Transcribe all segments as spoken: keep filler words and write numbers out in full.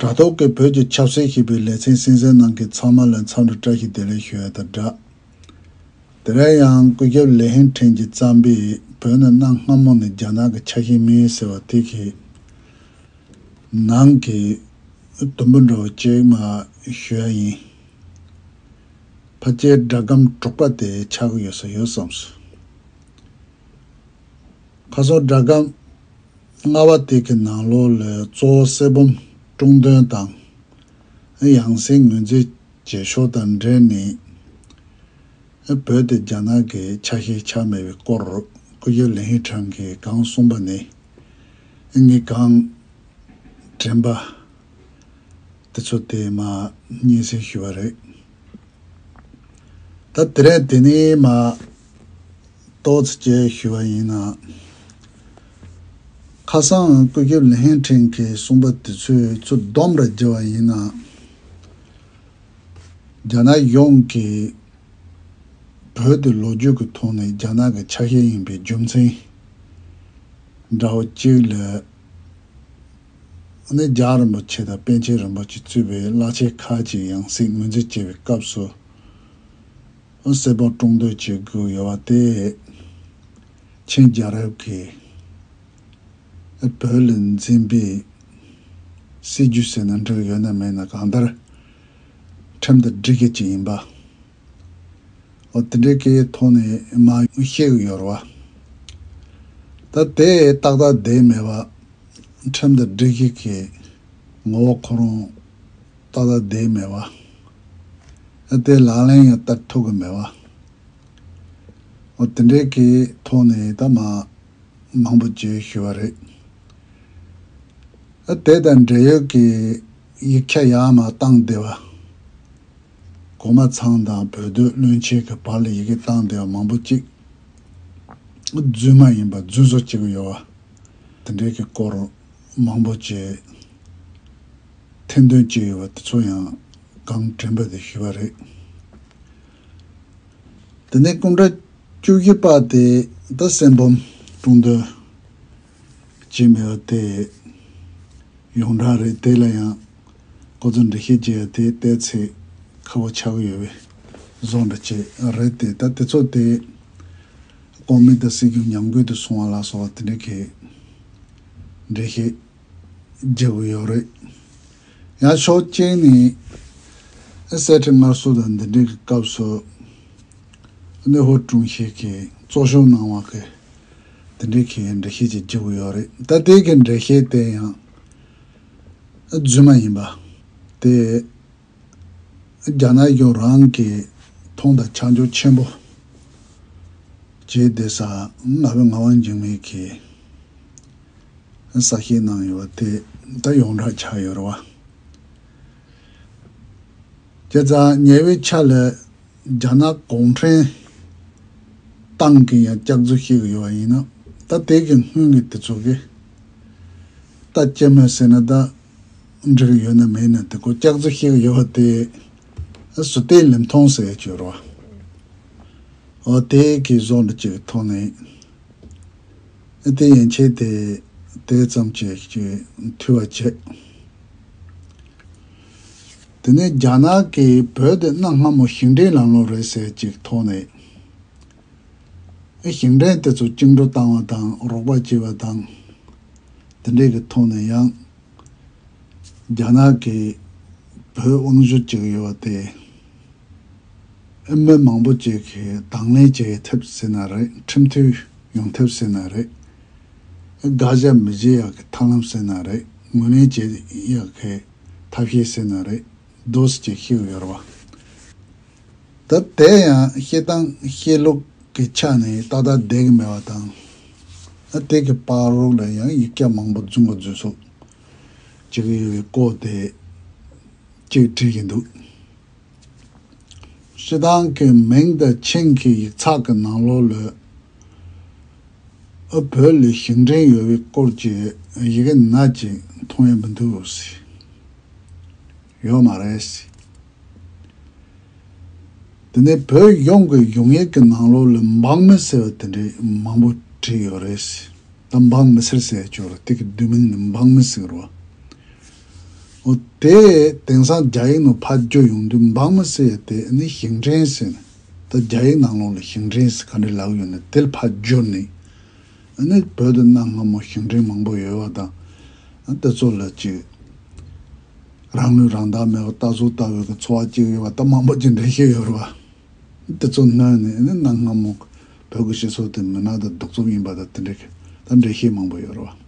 དྲ་ཐོག་གི་བོད་ཀྱི་ཆབ་སྲིད་ཞེས་པའི་ལེ་ཚན་གསན་གཟིགས་གནང་མཁན་ཚང་མ་ལ་འཚམས་འདྲི་བཀྲ་ཤིས་བདེ་ལེགས་ཞུ་ཡ་དང་སྦྲགས། དེ་རིང་ཡང་སྐུ་ཞབས་ལི་ཧིན་ཁྲིན་གྱིས་བརྩམས་པའི་བོད་ནི་གནའ་སྔ་མོ་ནས་རྒྱ་ནག་གི་ཆ་ཤས་མིན་ཟེར་བ་དེ་གི་ནང་གི་དུམ་བུ་འདྲ་བོ་གཅིག་མར་ཞུ་ཡ་ཡིན། ཕལ་ཆེར་སྒྲ་སྒམ་དྲུག་པ་དེ་ཆགས་ཀྱི་ཡོད་ས་ཡོད་བསམས་སོང་། ཁ་སང་སྒྲ་སྒམ་ལྔ་པ་དེ་གི་ནང་ལོགས་ལ་གཙོ་བོ་གསེར་སྦོམ་ཀྲུང་ཏོན་དང་། ཡང་སྲིད་ངོས་འཛིན་བྱེད་ཕྱོགས་དང་འབྲེལ་ནས། བོད་དེ་རྒྱ་ནག་གི་ཆ་ཤས་ཆགས་མེད་པའི་སྐོར་སྐུ་ཞབས་ལི་ཧི་ཁྲང་གིས་གང་གསུངས་པ་ནས། ངས་གང་དྲན་པ་དེ་ཚོ་དེ་མར་སྙན་སེང་ཞུས་པ་རེད། ད་དེ་རིང་དེ་ནས་མར་ཏོག་ཙམ་ཅིག་ཞུ་བ་ཡིན་ན། ཁ་སང་སྐུ་ཞབས་ལི་ཧིན་ཁྲིན་གྱིས་གསུངས་པ་དེ་ཚོས་ཚུར་བསྡོམས་ར་བརྒྱབ་པ་ཡིན་ན། རྒྱ་ནག་ཡོངས་ཀྱིས་བོད་དེ་ལོ་རྒྱུས་ཀྱི་ཐོག་ནས་རྒྱ་ནག་གི་ཆ་ཤས་ཡིན་པའི་རྒྱུ་མཚན་འདྲ་བོ་གཅིག་ལ། ནི་རྒྱལ་བ་རིན་པོ་ཆེ་དང་པཎ་ཆེན་རིན་པོ་ཆེ་གཙོས་པའི་བླ་ཆེན་ཁག་ཅིག་ཡང་སྲིད་ངོས་འཛིན་བྱེད་པའི་སྐབས་སུ། གསེར་སྦོམ་ཀྲུང་ཏོན་བྱེད་དགོས་ཡོད་པ་དེ། ཆིན་རྒྱལ་རབས་ཀྱིས་བོད་ལ་འཛིན་པའི་སྲིད་ཇུས་ཟེར་ན་འགྲིག་ཡོད་ན་མེད་ན་གང་ལྟར་ཁྲིམས་དང་སྒྲིག་གཞི་ཅིག་ཡིན་པ། འོ་དེ་འདྲའི་སྐད་ཐོག་ནས་མར་བཤད་ཀྱི་ཡོད་རེད་བ། ད་དེ་ཏག་ཏག་བསྡད་མེད་པ། ཁྲིམས་དང་སྒྲིག་གཞི་གི་ངོ་བོ་ཁོ་རང་ཏག་ཏག་བསྡད་མེད་པ། དེ་ལག་ལེན་ཡང་བསྟར་ཐུབ་ཀྱི་མེད་པ། འོ་དེ་འདྲའི་སྐད་ཐོག་ནས་ད་མར་མང་པོ་ཅིག་ཞུས་པ་རེད། དེ་དང་འབྲེལ་ཡོད་ཀྱི་ཡིག་ཆ་ཡར་མར་བཏང་བསྡད་པ། གོང་མ་ཚང་དང་བོད་སྡོད་བློན་ཆེན་གྱི་བར་ལ་ཡི་གེ་བཏང་བསྡད་པ་མང་པོ་གཅིག་རྫུན་མ་ཡིན་པ་རྫུན་བཟོ་བྱེད་ཀྱི་ཡོད་པ། དེ་འདྲའི་གི་སྐོར་མང་པོ་བྱས་ཐེར་འདོན་བྱས་ཡོད་པ་དེ་ཚོ་ཡང་གང་དྲན་པ་དེ་ཞུས་པ་རེད། དེ་ནས་སྐུ་ཕྲེང་བཅུ་བཞི་པ་དེ་ད་གསེར་སྦོམ་ཀྲུང་ཏོན་བྱས་མེད་པ་དེ་ཡོངས་གྲགས་རེད། དེ་ལ་ཡང་ཁོ་ཚོ་འགྲེལ་བཤད་བྱེད་ཡ་དེ་ཏོག་ཙམ་ཁག་པོ་ཆགས་ཀྱི་ཡོད་པའི་བཟོ་འདྲ་ཅིག་རེད་དེ། ད་དེ་ཚོ་དེ་གོང་མ་དང་སྲིད་སྐྱོང་ཉམས་རྒུད་དུ་སོང་བ་ལ་སོགས་པ་དེ་འདྲ་གི་འགྲེལ་བཤད་རྒྱག་གི་ཡོད་རེད། ཡང་ཕྱོགས་གཅིག་ནས་གསེར་ཁྲི་མངའ་གསོལ་དང་འདི་འདྲའི་གི་སྐབས་སུ་གནོད་ཧོ་ཀྲུང་ཞིག་གིས་གཙོ་སྐྱོང་གནང་བ་གི་དེ་འདྲའི་གི་འགྲེལ་བཤད་ཅིག་བརྒྱབ་ཡོད་རེད། ད་དེ་གི་འགྲེལ་བཤད་དེ་ཡང་རྫུན་མ་ཡིན་པ་དེ་རྒྱ་ནག་གཞུང་རང་གི་མཐོང་དང་ཆ་འཇོག་ཆེན་པོ་བྱས་བསྡད་ས་ང་བའི་ངག་དབང་འཇིགས་མེད་ཀྱིས་གསལ་བཤད་གནང་ཡོད་པ་དེ་ད་ཡོངས་གྲགས་ཆགས་ཡོད་རེད་བ། བྱས་ཙང་ཉེ་བའི་ཆར་ལ་རྒྱ་ནག་གུང་ཁྲན་ཏང་གིས་ཡང་སྐྱག་རྫུན་བཤད་ཀྱི་ཡོད་པ་ཡིན་ན། ད་དེ་གི་སྔོན་གྱི་དེ་ཚོ་གིས་ད་སྐྱེ་མོས་ཟེར་ན་ད་འགྲིག་གི་ཡོད་ན་མེད་ན་དེ་ཁོ་སྐྱག་རྫུན་བཤད་ཀྱི་ཡོད་པ་དེ་ཟུར་བལྟས་ལེབ་མཐོང་ཟེར་གྱི་ཡོད་རེད་བ། འོ་དེ་གི་བཟོ་འདྲ་ཅིག་གི་ཐོག་ནས། དེ་ཡན་ཆད་དེ་དེ་ཙམ་ཅིག་ཅིག་ཐུས་པ་བྱས། དེ་ནས་རྒྱ་ནག་གིས་བོད་དེ་གནའ་སྔ་མོ་ཞིང་བྲན་ལམ་ལུགས་རེད་ཟེར་ཅིག་ཐོག་ནས། ཞིང་བྲན་དེ་ཚོ་བཅིངས་འགྲོལ་བཏང་བ་དང་རོགས་པ་བྱས་པ་དང་། དེ་འདྲས་ཀྱི་ཐོག་ནས་ཡང་རྒྱ་ནག་གིས་བོད་དབང་བསྒྱུར་བྱེད་ཀྱི་ཡོད་པ་དེ། ཨེ་མི་མང་པོ་ཅིག་གིས་དང་ལེན་བྱེད་ཐབས་ཟེར་ན་རེད། ཁྲིམས་མཐུན་ཡོང་ཐབས་ཟེར་ན་རེད། དགག་བྱ་མི་བྱེད་ཡག་གི་ཐབས་ལམ་ཟེར་ན་རེད། ངོས་ལེན་བྱེད་ཡག་གི་ཐབས་ཤེས་ཟེར་ན་རེད། འདུག་སེ་ཅིག་བཤད་ཀྱི་ཡོད་རེད་བ། ད་དེ་ཡང་བཤད་སྟངས་བཤད་ལུགས་ཀྱི་ཆ་ནས་ཏག་ཏག་བསྡད་ཀྱི་མེད་པ་དང་། ཨ་དེ་གི་བར་རོགས་ལ་ཡང་ཡིག་ཆ་མང་པོ་རྫུན་ག་རྫུན་སོགས་བྱེད་ཀྱི་ཡོད་པའི་སྐོར་དེ་གཅིག་བྲིས་ཀྱི་འདུག་སྤྱིར་བཏང་གི་མིང་དང་ཆིང་གི་ཡིག་ཚགས་ཀྱི་ནང་ལོགས་ལ་ཨ་བོད་ལ་ཞིང་བྲན་ཡོད་པའི་སྐོར་གྱི་ཡི་གེ་ནག་ཅིག་མཐོང་ཡ་མི་འདུག་ཟེར། ཡོད་མ་རེད་ཟེར། དེ་ནས་བོད་ཡོངས་ཀྱི་གཞུང་ཡིག་གི་ནང་ལོགས་ལ་འབངས་མི་ཟེར་བ་དེ་འདྲའི་མང་པོ་བྲིས་ཡོད་རེད་ཟེར། ད་འབངས་མི་སེར་ཟེར་ཆོག་རེད། དེ་གི་བསྡུས་མིང་ནི་འབངས་མི་ཟེར་རོ། འོ་དེ་དེང་སང་རྒྱ་ཡིག་ནང་ཕར་བསྒྱུར་ཡོང་དུས་འབངས་མི་ཟེར་ཡ་དེ་ནི་ཞིང་བྲན་ཟེར་ནས། ད་རྒྱ་ཡིག་ནང་ལོགས་ལ་ཞིང་བྲན་ཟེར་ག་འདྲ་ལབ་ཡོད་ན་དེ་ལ་ཕར་བསྒྱུར་ནས། ཨ་ནི་བོད་དུ་གནའ་སྔ་མོ་ཞིང་བྲན་མང་པོ་ཡོད་པ་དང་། ཨ་དེ་ཚོ་ལ་ཅིག་རང་ལུས་རང་བདག་མེད་པར་སྟག་གཟུགས་ལྟ་བུའི་གི་འཚོ་བ་སྐྱེལ་ཡོད་པ་ད་མང་པོ་ཅིག་འགྲེལ་བཤད་ཡོད་རེད་བ། དེ་ཚོ་ནོན་ནས་ཨ་ནི་གནའ་སྔ་མོ་བོད་ཀྱི་སྤྱི་ཚོགས་དེ་མུན་ནག་དང་གདུག་རྩུབ་ཡིན་པ་དང་དེ་འདྲའི་གི་ད་འགྲེལ་བཤད་མང་པོ་ཡོད་རེད་བ།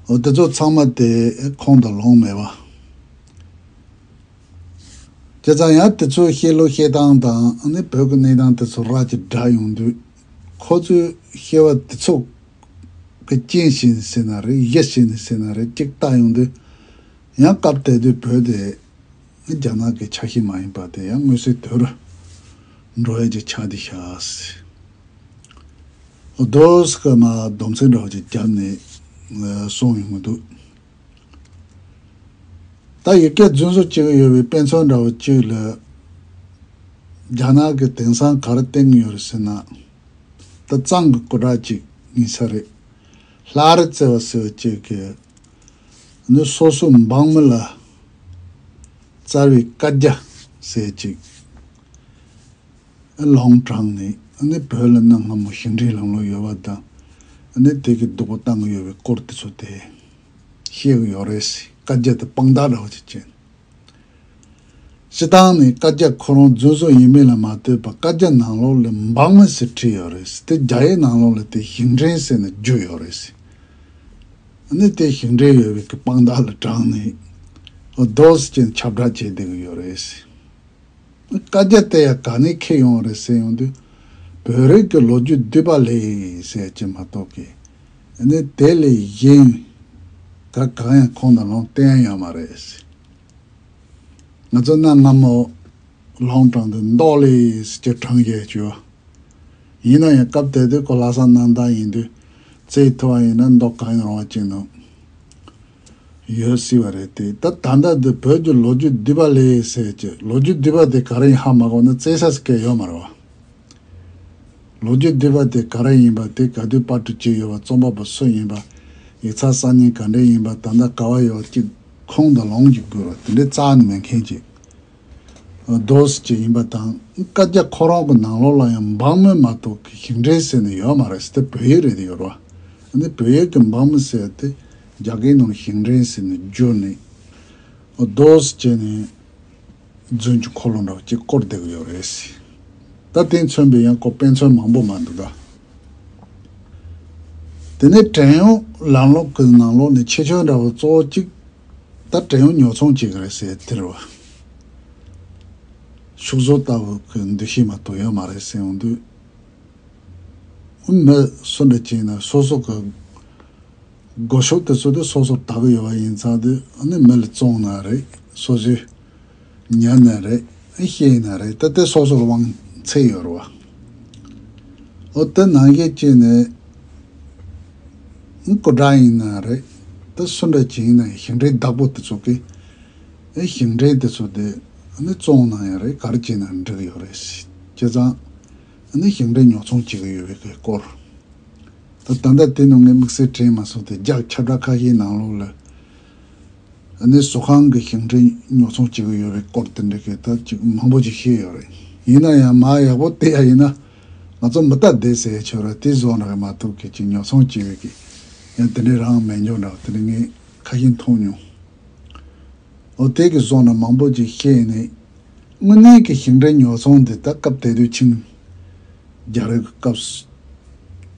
འོ་དེ་ཚོ་ཚང་མ་དེ་ཁོང་དུ་ལོངས་མེད་པ། བྱས་ཙང་ཡང་དེ་ཚོའི་བཤད་ལུགས་བཤད་སྟངས་དང་ཨ་ནི་བོད་ཀྱི་གནས་སྟངས་དེ་ཚོ་ར་ཅིག་འདྲ་ཡོང་དུས། ཁོ་ཚོའི་བཤད་པ་དེ་ཚོ་གི་རྐྱེན་བྱས་ནས་ཟེར་ན་རེད། གཞི་བྱས་ནས་ཟེར་ན་རེད། གཅིག་ལྟ་ཡོང་དུས་ཡང་སྐབས་དེ་དུས་བོད་དེ་རྒྱ་ནག་གི་ཆ་ཤས་མ་ཡིན་པ་དེ་ཡང་མངོན་གསལ་དོད་རུ་འགྲོ་ཡ་ཅིག་ཆགས་བསྡད་ཤག་ཟེར། རྡོ་སྐུ་མ་སྡོམ་ཚིག་འདྲ་བོ་ཅིག་བརྒྱབ་ནས་གསུངས་ཡོང་གི་འདུག་ད་ཡི་གེ་རྫུན་བཟོ་བྱེད་ཀྱི་ཡོད་པའི་དཔེ་མཚོན་འདྲ་བོ་གཅིག་ལ། རྒྱ་ནག་གིས་དེང་སང་ག་རེ་བསྟན་གྱི་ཡོད་རེད་ཟེར་ན། ད་གཙང་གི་སྐུ་དྲག་ཅིག་ཡིན་ས་རེད། ལྷ་རི་རྩེ་བ་ཟེར་བ་ཅིག་གིས་ནི་སོ་སོའི་འབངས་མི་ལ་བསྩལ་བའི་བཀའ་རྒྱ་ཟེར་ཅིག་ལུང་དྲངས་ནས་ནི་བོད་ལ་གནའ་སྔ་མོ་ཞིང་བྲན་ལམ་ལུགས་ཡོད་པ་དང་། ནི་དེ་གི་སྡུག་པོ་བཏང་གི་ཡོད་པའི་སྐོར་དེ་ཚོ་དེ་བཤད་གི་ཡོད་རེད་ཟེར། བཀའ་རྒྱ་དེ་དཔང་རྟགས་འདྲ་བོ་ཅིག་བྱས། སྤྱིར་བཏང་ནས་བཀའ་རྒྱ་ཁོ་རང་རྫུན་བཟོ་ཡིན་མིན་ལ་མ་ལྟོས་པར་བཀའ་རྒྱ་ནང་ལོགས་ལ་འབངས་མི་ཟེར་བྲིས་ཡོད་རེད་ཟེར། དེ་རྒྱ་ཡིག་ནང་ལོགས་ལ་དེ་ཞིང་བྲན་ཟེར་ནས་བསྒྱུར་ཡོད་རེད་ཟེར། ཨ་ནི་དེ་ཞིང་བྲན་ཡོད་པའི་གི་དཔང་རྟགས་ལ་དྲངས་ནས་རྡོ་སྐུ་ཅན་ཁྱབ་བསྒྲགས་བྱས་བསྡད་ཀྱི་ཡོད་རེད་ཟེར། བཀའ་རྒྱ་དེ་ཡང་ག་ནས་འཁྱེར་ཡོང་རེད་ཟེར་ཡོང་དུས། བོད་རིགས་ཀྱི་ལོ་རྒྱུས་བསྡུས་པ་ལས་ཟེར་གྱི་མ་གཏོགས་ཀྱི། ཨ་ནི་དེ་ལས་གཞན་ག་གང་ཡང་ཁོང་དང་ལུང་བསྟན་ཡོད་མ་རེད་ཟེར། ང་ཚོ་གནའ་སྔ་མོ་ལུང་དྲངས་ཏེ་མདོ་ལས་ཟེར་གྱི་དྲངས་བཞག་བྱུང་། ཡིན་ན་ཡང་སྐབས་དེ་དུས་ཁོ་ལྷ་ས་གནམ་བདག་ཡིན་དུས་བཙལ་ཐུབ་པ་ཡིན་ན་མདོ་གང་ཡིན་རུང་བ་ཅིག་ནང་ཡོད་སྲིད་པ་རེད་དེ། ད་ད་ལྟ་འདི་བོད་ཀྱི་ལོ་རྒྱུས་བསྡུས་པ་ལས་ཟེར་གྱི་ལོ་རྒྱུས་བསྡུས་པ་དེ་ག་རེ་ཡིན་ཧ་མ་གོ་ན་བཙལ་ས་ཟེར་མཁན་ཡོད་མ་རེད་བ། ལོ་རྒྱུས་བསྡུས་པ་དེ་ག་རེ་ཡིན་པ། དེ་ག་དུས་པར་སྐྲུན་བྱས་ཡོད་པ། རྩོམ་པ་པོ་སུ་ཡིན་པ། ཡིག་ཚགས་གསར་རྙིང་ག་འདྲ་ཡིན་པ། ད་ལྟ་ག་བ་ཡོད་པ་ཅིག་ཁུངས་དང་ལུང་གིས་བསྒུར་བ་དེ་འདྲའི་རྩ་ནས་མེད་མཁན་ཅིག་རྡོ་སྐུ་ཅན་ཡིན་པ་དང་། བཀའ་རྒྱ་ཁོ་རང་གི་ནང་ལོགས་ལ་ཡང་འབངས་མི་མ་གཏོགས་ཀྱི་ཞིང་བྲན་ཟེར་ནས་ཡོད་མ་རེད་ཟེར། དེ་བོད་ཡིག་རེད་དེ་ཡོད་རེད་བ། ཨ་ནི་བོད་ཡིག་གི་འབངས་མི་ཟེར་དེ་རྒྱ་སྐད་ནང་ཞིང་བྲན་ཟེར་ནས་བསྒྱུར་ནས་རྡོ་སྐུ་ཅན་ནས། རྫུན་གྱི་འཁོར་ལོ་འདྲ་བོ་ཅིག་བསྐོར་བསྡད་ཀྱི་ཡོད་རེད། ད་དེ་མཚོན་པའི་ཡང་ཁོ་དཔེ་མཚོན་མང་པོ་མ་འདུག་ག་དེ་ནས་བྲན་གཡོག་ལམ་ལུགས་ཀྱི་ནང་ལོགས་ནས་ཁྱད་ཆོས་འདྲ་བོ་གཙོ་བོ་གཅིག་ད་བྲན་གཡོག་ཉོ་ཚོང་བྱེད་ཀྱི་རེད་ཟེར་དེ་རེད་བ། ཕྱུགས་ཟོག་ལྟ་བུ་གི་འདུ་ཤེས་མ་གཏོགས་ཡོད་མ་རེད་ཟེར་ཡོང་དུས། མི་སུ་འདྲ་ཅིག་ཡིན་ན་སོ་སོ་གི་སྒོ་ཕྱུགས་དེ་ཚོ་དེ་སོ་སོར་བདག་གི་ཡོད་པ་ཡིན་ཙང་དེ་ཨ་ནི་མི་ལ་བཙོངས་ན་རེད། སོ་སོས་ཉར་ན་རེད། ཨ་བཤས་ན་རེད། ད་དེ་སོ་སོར་དབང་ཚད་ཡོད་རེད་བ། འོ་དེ་ནང་བཞིན་བྱས་ནས་ཨ་སྐུ་དྲག་ཡིན་ན་རེད། ད་སུ་འདྲ་ཅིག་ཡིན་ན་ཡང་ཞིང་བྲན་བདག་པོ་དེ་ཚོ་གིས་ཨ་ཞིང་བྲན་དེ་ཚོ་དེ་ཨ་ནི་བཙོངས་ན་ཡང་རེད། ག་རེ་བྱས་ན་འགྲིག་གི་ཡོད་རེད། བྱས་ཙང་ཨ་ནི་ཞིང་བྲན་ཉོ་ཚོང་བྱེད་ཀྱི་ཡོད་པའི་གི་སྐོར། ད་ད་ལྟ་དེ་ནང་ངས་དམིགས་བསལ་དྲན་མ་སོང་སྟེ། རྒྱ་ཁྱབ་བསྒྲགས་ཁ་ཤས་ནང་ལོགས་ལ་ཨ་ནི་བཟོ་ཁང་གི་ཞིང་བྲན་ཉོ་ཚོང་བྱེད་ཀྱི་ཡོད་པའི་སྐོར་དེ་འདྲ་གི་ད་ཅིག་མང་པོ་ཅིག་བཤད་ཡོད་རེད། ཡིན་ན་ཡང་མ་ཡག་པོ་བལྟས་ཡ་ཡིན་ན་ང་ཚོ་མི་ལྟ་བསྡད་ཟེར་ཡ་ཆོག་རེད། དེ་བཟོ་འདྲ་གི་མ་གཏོགས་གི་ཅིག་ཉོ་ཚོང་བྱེད་པའི་གི་ཡང་དེ་འདྲ་རང་མེད་འཇོག་འདྲ་བ་དེ་འདྲ་ངས་ཁ་ཤས་མཐོང་མྱོང་། འོ་དེ་གི་བཟོ་འདྲ་མང་པོ་ཅིག་བཤད་ནས། དངོས་གནས་ཀྱི་ཞིང་བྲན་ཉོ་ཚོང་འདི་ད་སྐབས་དེ་དུས་ཆིང་རྒྱལ་རབས་ཀྱི་སྐབས་སུ་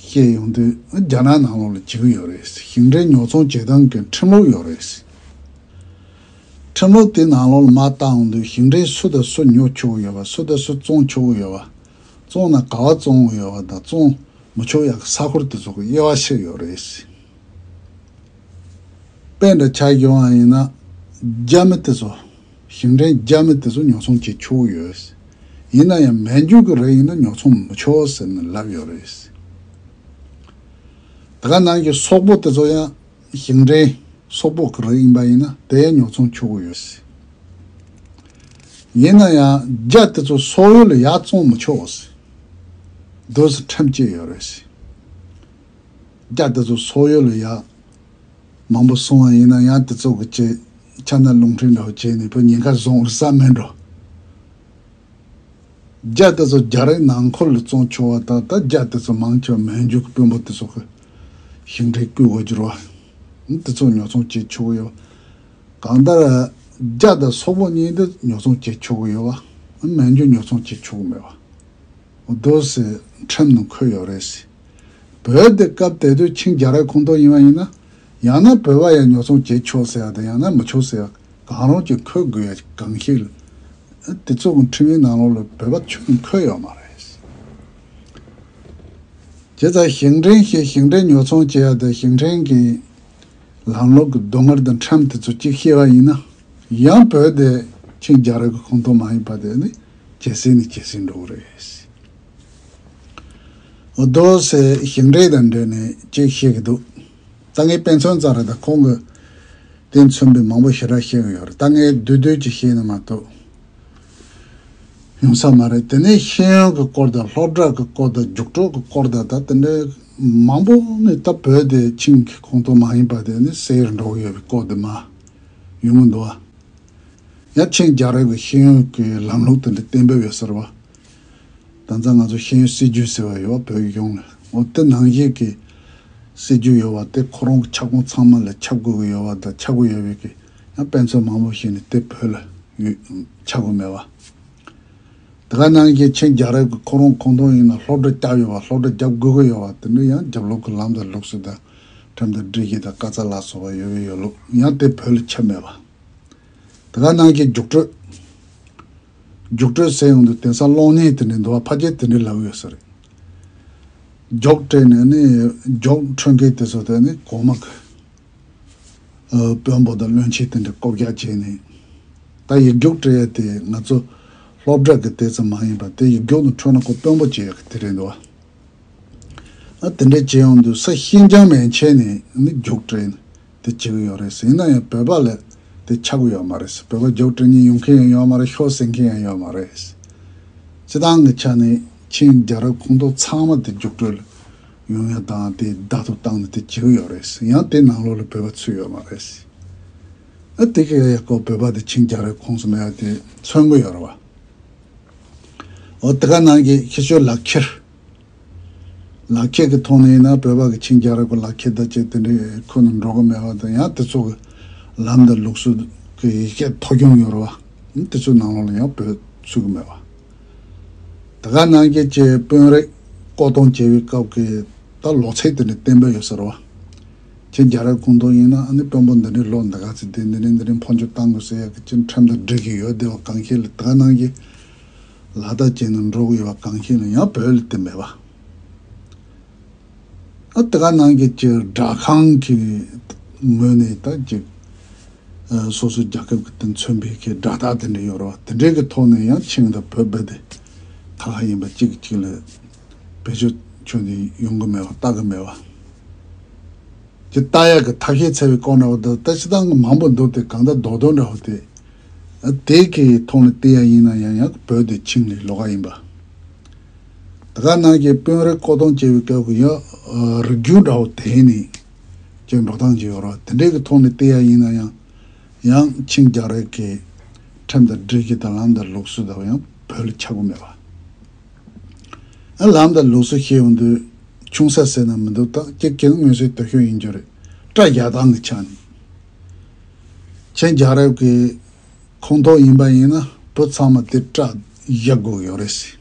བཤད་ཡོང་དུས་རྒྱ་ནག་ནང་ལོགས་ལ་བྱེད་ཀྱི་ཡོད་རེད། ཞིང་བྲན་ཉོ་ཚོང་བྱེད་སྟངས་ཀྱི་ཁྲིམས་ལུགས་ཡོད་རེད། ཁྲིམས་ལུགས་དེ་ནང་ལོགས་ལ་མར་བལྟ་ཡོང་དུས་ཞིང་བྲན་སུ་དང་སུ་ཉོ་ཆོག་གི་ཡོད་པ། སུ་དང་སུ་བཙོང་ཆོག་གི་ཡོད་པ། བཙོང་ན་ག་པར་བཙོང་གི་ཡོད་པ་དང་བཙོང་མི་ཆོག་ཡག་གི་ས་ཁུལ་དེ་ཚོ་གི་དབྱེ་བ་ཕྱེ་ཡོད་རེད། དཔེ་འདྲ་ཆ་བཞག་པ་ཡིན་ན། རྒྱ་མི་དེ་ཚོ། ཞིང་བྲན་རྒྱ་མི་དེ་ཚོ་ཉོ་ཚོང་བྱེད་ཆོག་ཡོད། ཡིན་ན་ཡང་མན་ཇུ་གི་རིགས་ཡིན་ན་ཉོ་ཚོང་མི་ཆོག་ཟེར་ནས་ལབ་ཡོད་རེད། དེ་ག་ནང་གི་སོག་པོ་དེ་ཚོ་ཡང་ཞིང་བྲན་སོག་པོ་གི་རིགས་ཡིན་པ་ཡིན་ན་དེ་ཡང་ཉོ་ཚོང་ཆོག་ཡོད། ཡིན་ན་ཡང་རྒྱ་དེ་ཚོ་སོག་ཡུལ་ལ་ཡར་བཙོང་མི་ཆོག་ཟེར། འདུག་སེ་ཁྲིམས་བཅད་ཡོད་རེད། རྒྱ་དེ་ཚོ་སོག་ཡུལ་ལ་ཡར་ མང་པོ་སོང་བ་ཡིན་ན་ཡང་དེ་ཚོ་གི་ཆེད་ཆ་ན་རླུང་འཕྲིན་འདྲ་བོ་བྱས་ནས་བོད་ཉེན་ཁ་བཟུང་བར་བསམ་མེད་འགྲོ། རྒྱ་དེ་ཚོ་རྒྱ་རིགས་ནང་ཁུལ་ལ་བཙོང་ཆོག་པ་དང་ད་རྒྱ་དེ་ཚོ་མང་ཆེ་བ་མན་ཇུ་གི་དཔོན་པོ་དེ་ཚོ་གི་ཞིང་བྲན་བརྐུས་དགོས་ཀྱི་རེད་བ། དེ་ཚོ་ཉོ་ཚོང་བྱེད་ཆོག་གི་ཡོད། གང་ལྟར་རྒྱ་དང་སོག་པོ་གཉིས་འདི་ཉོ་ཚོང་བྱེད་ཆོག་གི་ཡོད་བ། མན་ཇུ་ཉོ་ཚོང་བྱེད་ཆོག་གི་མེད་བ། འོ་དོ་སེ་ཁྲིམས་ནང་འཁོད་ཡོད་རེད་ཟེར། བོད་དེ་སྐབས་དེ་དུས་ཆིང་རྒྱལ་རབས་ཁོངས་གཏོགས་ཡིན་པ་ཡིན་ན། ཡང་ན་བོད་པ་ཡང་ཉོ་ཚོང་བྱེད་ཆོག་ཟེར་ཡ་དང་ཡང་ན་མི་ཆོག་ཟེར་ཡ་གང་རུང་གཅིག་འཁོད་དགོས་ཡ་གང་ཤེས་ལ། དེ་ཚོ་གི་ཁྲིམས་ཡིག་ནང་ལོགས་ལ་བོད་པ་ཆོས་འཁོད་ཡོད་མ་རེད། བྱས་ཙང་ཞིང་བྲན་ཞེས་ཞིང་བྲན་ཉོ་ཚོང་བྱེད་ཡ་དང་ཞིང་བྲན་གྱི་ལམ་ལུགས་ཀྱི་སྡུག་བསྔལ་དང་ཁྲིམས་དེ་ཚོ་གཅིག་ཤེས་པ་ཡིན་ན། ཡང་བོད་དེ་ཆིང་རྒྱལ་རབས་ཀྱི་ཁོངས་གཏོགས་མ་ཡིན་པ་དེ་ནི་ཇེ་སྲིད་ནས་ཇེ་སྲིད་འགྲོ་གི་རེད། འོ་དོ་སེ་ཞིང་བྲན་དང་འབྲེལ་ནས་གཅིག་བཤད་ཀྱི་འདུག་ད་ངས་དཔེ་མཚོན་ཙམ་རེ་དང་ཁོང་གི་དེ་མཚོན་པའི་མང་པོ་ཞེ་དྲག་བཤད་ཀྱི་ཡོད་རེད། ད་ངས་བསྡུས་བསྡུས་ཀྱིས་བཤད་ནས་མ་གཏོགས་ཡོང་ས་མ་རེད། དེ་ནས་ཤེས་ཡོན་གྱི་སྐོར་དང་སློབ་གྲྭ་གི་སྐོར་དང་རྒྱུགས་སྤྲོད་ཀྱི་སྐོར་དང་ད་དེ་འདྲའི་མང་པོ་ནི་ད་བོད་དེ་ཆིང་གི་ཁོངས་གཏོགས་མ་ཡིན་པ་དེ་ནི་སེལ་འགྲོ་གི་ཡོད་པའི་སྐོར་དེ་མ་ཡོང་གི་འདུག་བ། ཡང་ཆིང་རྒྱལ་རབས་ཀྱི་ཤེས་ཡོན་གྱི་ལམ་ལུགས་དེ་འདྲ་གཏན་འབེབས་ཡོད་ཟེར་བ། ད་ལྟ་ང་ཚོ་ཤེས་ཡོན་སྲིད་ཇུས་ཟེར་བ་ཡོད་བ། བོད་ཡིག་གཞུང་ལ་འོ་དེ་ནང་བཞིན་གྱི་སྲིད་ཇུས་ཡོད་བ་དེ་ཁོ་རང་གི་ཁྱབ་ཁོངས་ཚང་མ་ལ་ཁྱབ་དགོས་ཀྱི་ཡོད་བ་དང་ཁྱབ་ཀྱི་ཡོད་པའི་གི་ཡང་དཔེ་མཚོན་མང་པོ་ཞིག་ནི་དེ་བོད་ལ་ཡོད་ཁྱབ་དགོས་མེད་བ། དེ་ག་ནང་བཞིན་ཆིང་རྒྱལ་རབས་ཀྱི་ཁོ་རང་ཁོངས་གཏོགས་ཡིན་ན་སློབ་གྲྭ་བསྐྱབས་ཡོད་བ། སློབ་གྲྭ་བརྒྱབ་དགོས་ཀྱི་ཡོད་བ། དེ་འདྲ་ཡང་རྒྱབ་ལོགས་ཀྱི་ལམ་དང་ལུགས་སྲོལ་དང་ཁྲིམས་དང་སྒྲིག་གཞི་དང་བཀའ་རྩ་ལ་སོགས་པ་ཡོད་པའི་ཡོད་ལུགས་ཡང་དེ་བོད་ལ་ཁྱབ་མེད་བ། དེ་ག་ནང་བཞིན་རྒྱུགས་སྤྲོད། རྒྱུགས་སྤྲོད་ཟེར་ཡོང་དུས་དེང་སང་གློག་བརྙན་དེ་འདྲའི་འདུག་བ། ཕལ་ཆེར་དེ་འདྲའི་ལབ་ཡོད་ས་རེད། རྒྱུགས་སྤྲད་ནས་ནི་རྒྱུགས་འཕྲོད་མཁན་དེ་ཚོ་དེ་ནི་གོང་མ་གི་ཨ་དཔོན་པོ་དང་བློན་ཆེན་དེ་འདྲ་བསྐོ་བཞག་བྱས་ནས། ད་ཡིག་རྒྱུགས་སྤྲད་ཡ་དེ་ང་ཚོ་སློབ་གྲྭ་གི་དེ་ཙམ་མ་ཡིན་པ་དེ་ཡིག་རྒྱུགས་ནང་འཕྲོད་ན་ཁོ་དཔོན་པོ་བྱེད་ཡ་གི་དེ་རེད་འདུག་བ། ཨ་དེ་འདྲ་བྱས་ཡོང་དུས་ས་ཤིན་ཅང་མན་ཆད་ནས་ནི་རྒྱུགས་སྤྲད་ནས་དེ་བྱེད་ཀྱི་ཡོད་རེད་ཟེར། ཡིན་ན་ཡང་བོད་པ་ལ་དེ་ཆགས་ཀྱི་ཡོད་མ་རེད་ཟེར། བོད་པ་རྒྱུགས་སྤྲད་མཁན་ཡོང་མཁན་ཡང་ཡོད་མ་རེད། ཤོག་ཟིན་མཁན་ཡང་ཡོད་མ་རེད་ཟེར། སྤྱི་བཏང་གི་ཆ་ནས་ཆིང་རྒྱལ་རབས་ཁོངས་གཏོགས་ཚང་མ་དེ་རྒྱུགས་སྤྲོད་ལ་ཡོང་ཡ་དང་དེ་བརྡ་ཐོ་བཏང་ནས་དེ་བྱེད་ཀྱི་ཡོད་རེད་ཟེར། ཡང་དེ་ནང་ལོགས་ལ་བོད་པ་ཚུད་ཡོད་མ་རེད་ཟེར། ཨ་དེ་ག་ཡ་ཁོ་བོད་པ་དེ་ཆིང་རྒྱལ་རབས་ཁོངས་སུ་མེད་ཡ་དེ་མཚོན་གྱི་ཡོད་རེད་བ། འོ་དེ་ག་ནང་གི་ཤེས་ཤོག་ལག་ཁྱེར། ལག་ཁྱེར་གྱི་ཐོག་ནས་ཡིན་ན་བོད་པ་གི་ཆིང་རྒྱལ་རབས་ཀྱི་ལག་ཁྱེར་དང་བཅས་དེ་འདྲའི་ཁོ་ན་འགྲོ་གི་མེད་པ་དང་། ཡང་དེ་ཚོ་གི་ལམ་དང་ལུགས་སྲོལ་གྱི་ཡིག་ཆ་ཐོ་རྒྱུགས་ཡོད་རེད་བ། དེ་ཚོའི་ནང་ལོགས་ལ་ཡང་བོད་ཚུད་གི་མེད་པ། དེ་ག་ནང་བཞིན་གྱི་དཔོན་རིགས་བསྐོ་གཏོང་བྱེད་པའི་སྐབས་ཀྱི་ད་ལོ་ཚད་དེ་འདྲ་གཏན་འབེབས་ཡོད་ས་རེད་བ། ཆིང་རྒྱལ་རབས་ཁོངས་གཏོགས་ཡིན་ན་ཨ་ནི་དཔོན་པོ་འདི་འདྲའི་ལོ་འདི་ག་ཚོད་དེ་འདི་འདྲའི་འདི་འདྲའི་འཕོ་འགྱུར་བཏང་དགོས་ཟེར་ཡ་གི་ཅིག་ཁྲིམས་དང་སྒྲིག་གཞི་ཡོད་བསྡད་པ་གང་ཤེས་ལ། དེ་ག་ནང་བཞིན་ལག་བསྟར་བྱས་ནས་འགྲོ་གི་ཡོད་པ་གང་ཤེས་ལ་ཡང་བོད་ལ་དེ་མེད་པ། ཨ་དེ་ག་ནང་བཞིན་གྱི་སྦྲག་ཁང་གི་ངོས་ནས་ད་ཅིག་ཨ་སོ་སོའི་རྒྱལ་ཁབ་ཀྱི་དེ་མཚོན་པའི་གི་སྦྲག་རྟགས་དེ་འདྲ་ཡོད་རེད་བ། དེ་འདྲའི་གི་ཐོག་ནས་ཡང་ཆིང་དང་བོད་རྦད་དེ་ཁ་ཁ་ཡིན་པ་གཅིག་གིས་གཅིག་ལ་བེད་སྤྱོད་ཁྱོན་ནས་ཡོང་གི་མེད་པ། ལྟ་གི་མེད་པ། ཅིག་ལྟ་ཡག་གི་ཐབས་ཤེས་འཚོལ་བའི་སྐོར་འདྲ་བོ་དེ་ད་སྤྱིར་བཏང་གི་མང་པོ་འདུག་སྟེ། གང་ལྟར་རྡོག་རྡོག་འདྲ་བོ་དེ་དེ་གི་ཐོག་ནས་བལྟས་ཡ་ཡིན་ན་ཡང་ཡང་བོད་དེ་ཆིང་ལས་ལོགས་ཀ་ཡིན་པ། དེ་ག་ནང་བཞིན་དཔོན་རིགས་བསྐོ་གཏོང་བྱེད་པའི་སྐབས་ཀྱི་ཡང་རིགས་རྒྱུད་འདྲ་བོ་དེ་ནས་ཅིག་འགྲོ་སྟངས་ཅིག་ཡོད་རེད་བ། དེ་འདྲའི་གི་ཐོག་ནས་བལྟས་ཡ་ཡིན་ན་ཡང་ཡང་ཆིང་རྒྱལ་རབས་ཀྱི་ཁྲིམས་དང་སྒྲིག་གཞི་དང་ལམ་དང་ལུགས་སྲོལ་དག་ཡང་བོད་ལ་ཆགས་ཀྱི་མེད་པ། ཨ་ལམ་དང་ལུགས་སྲོལ་བཤད་ཡོང་དུས་ཆུང་ས་ཟེར་ན་མི་འདུག་ད་ཅིག་གི་མངོན་གསལ་དོད་ཤོས་ཡིན་རྒྱུ་རེད། སྐྲ་བཞར་སྟངས་ཀྱི་ཆ་ནས། ཆིང་རྒྱལ་རབས་ཀྱི་ཁོངས་གཏོགས་ཡིན་པ་ཡིན་ན་བུ་ཚང་མ་དེ་སྐྲ་བཞར་དགོས་ཡོད་རེད་ཟེར།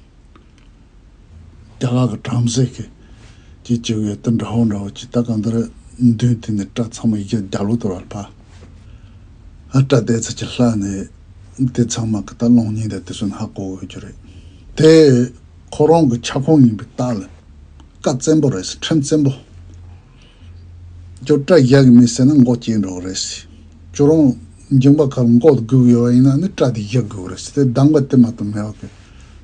རྒྱ་གར་གྱི་བྲམ་ཟེ་གི་ཅིག་ཅིག་ཡོད་དེ་འདྲ་བོ་འདྲ་བོ་ཅིག་ད་གང་ལྟར་མདུན་དེ་ནས་སྐྲ་ཚང་མ་ཡར་རྒྱབ་ལོག་ཏུ་བར་ཕ། ཨ་སྐྲ་དེ་ཚོ་ཅིག་བསླས་ནས་དེ་ཚང་མ་གི་ད་གློག་བརྙན་དང་དེ་ཚོ་ཧ་གོ་དགོས་རྒྱུ་རེད། དེ་ཁོ་རང་གི་ཁྱབ་ཁོངས་ཡིན་པའི་རྟགས་ལ་བཀའ་བཙན་པོ་རེད་ཟེར། ཁྲིམས་བཙན་པོ། ཁྱོད་སྐྲ་བཞར་གི་མིན་ཟེར་ན་མགོ་སྐྱེས་འགྲོ་གི་རེད་ཟེར། ཁྱོད་རང་འཇིང་པ་ཁར་མགོ་སྒུར་གི་ཡོད་པ་ཡིན་ན་ནི་སྐྲ་དེ་བཞར་དགོས་གི་རེད་ཟེར། དེ་སྡང་པ་དེ་མ་གཏོགས་མེད་པ་གི་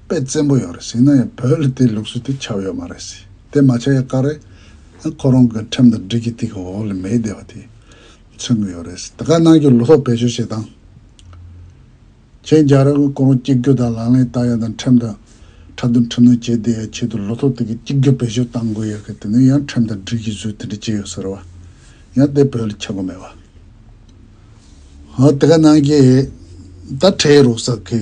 དཔེ་བཙན་པོ་ཡོད་རེད་ཟེར། ཡིན་ན་ཡང་བོད་ལ་དེ་ལུགས་སྲོལ་དེ་ཁྱབ་ཡོད་མ་རེད་ཟེར། དེ་མ་ཆགས་ཡ་ག་རེ། ཁོ་རང་གི་ཁྲིམས་དང་སྒྲིག་གཞི་དེ་གི་འོག་ལ་མེད་བསྡད་པ་དེ་མཚོན་གི་ཡོད་རེད་ཟེར། དེ་ག་ནང་བཞིན་ལོ་ཐོ་བེད་སྤྱོད་བྱེད་སྟངས། ཆིང་རྒྱལ་རབས་ཀྱི་ཁོ་རང་གཅིག་གྱུར་དང་ལག་ལེན་བསྟར་ཡ་དང་ཁྲིམས་དང་འཁྲབ་སྟོན་འཁྲབ་སྣོན་བྱེད་བསྡད་ཡ་ཆེད་དུ་ལོ་ཐོ་དེ་གི་གཅིག་གྱུར་བེད་སྤྱོད་གཏང་དགོས་ཡ་གི་དེ་ནི་ཡང་ཁྲིམས་དང་སྒྲིག་གཞི་བཟོས་དེ་འདྲ་བྱས་ཡོད་ཟེར་བ། ཡང་དེ་བོད་ལ་ཆགས་ཀྱི་མེད་པ། ཧ་དེ་ག་ནང་གི་ད་ཁྲལ་རོགས་ཟེར་གི་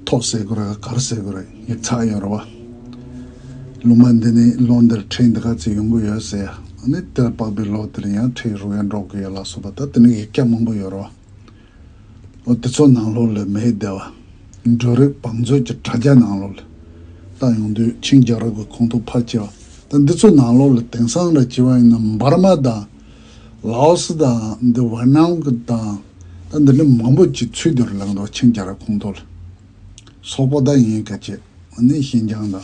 ཐོག་ཟེར་དགོས་རེད། ག་རེ་ཟེར་དགོས་རེད། ཡིག་ཚགས་ཡོད་རེད་བ། ལོ་མ་འདི་ནས་ལོ་འདིར་ཁྲལ་འདི་ག་ཚོད་ཡོང་གི་ཡོད་ཟེར། ཨ་ནི་དེར་དཔག་པའི་ལོ་དེར་ཡང་ཁྲལ་རོགས་ཡང་འགྲོ་གི་ཡོད་ལ་སོགས་པ། ད་དེ་ནས་ཡིག་ཆ་མང་པོ་ཡོད་རེད་བ། འོ་དེ་ཚོ་ནང་ལོགས་ལ་མེད་བསྡད་པ། འབྲུ་རིགས་བང་མཛོད་ཀྱི་དྲ་རྒྱ་ནང་ལོགས་ལ་ལྟ་ཡོང་དུས་ཆིང་རྒྱལ་རབས་ཀྱི་ཁོངས་གཏོགས་ཕལ་ཆེ་བ། ད་འདི་ཚོ་ནང་ལོགས་ལ་དེང་སང་ར་བྱས་པ་ཡིན་ན་འབར་མ་དང་། ལའོ་སི་དང་། འདི་ཝེ་ནམ་གྱི་དང་། ད་འདི་འདྲ་མང་པོ་ཅིག་ཚུད་དེ་རུ་ལངས་འདུག་ཆིང་རྒྱལ་རབས་ཁོངས་གཏོགས་ལ། སོག་པོ་ད་ཡིན་ག་ཅེ། ཨ་ནི་ཤིན་ཅང་དང་།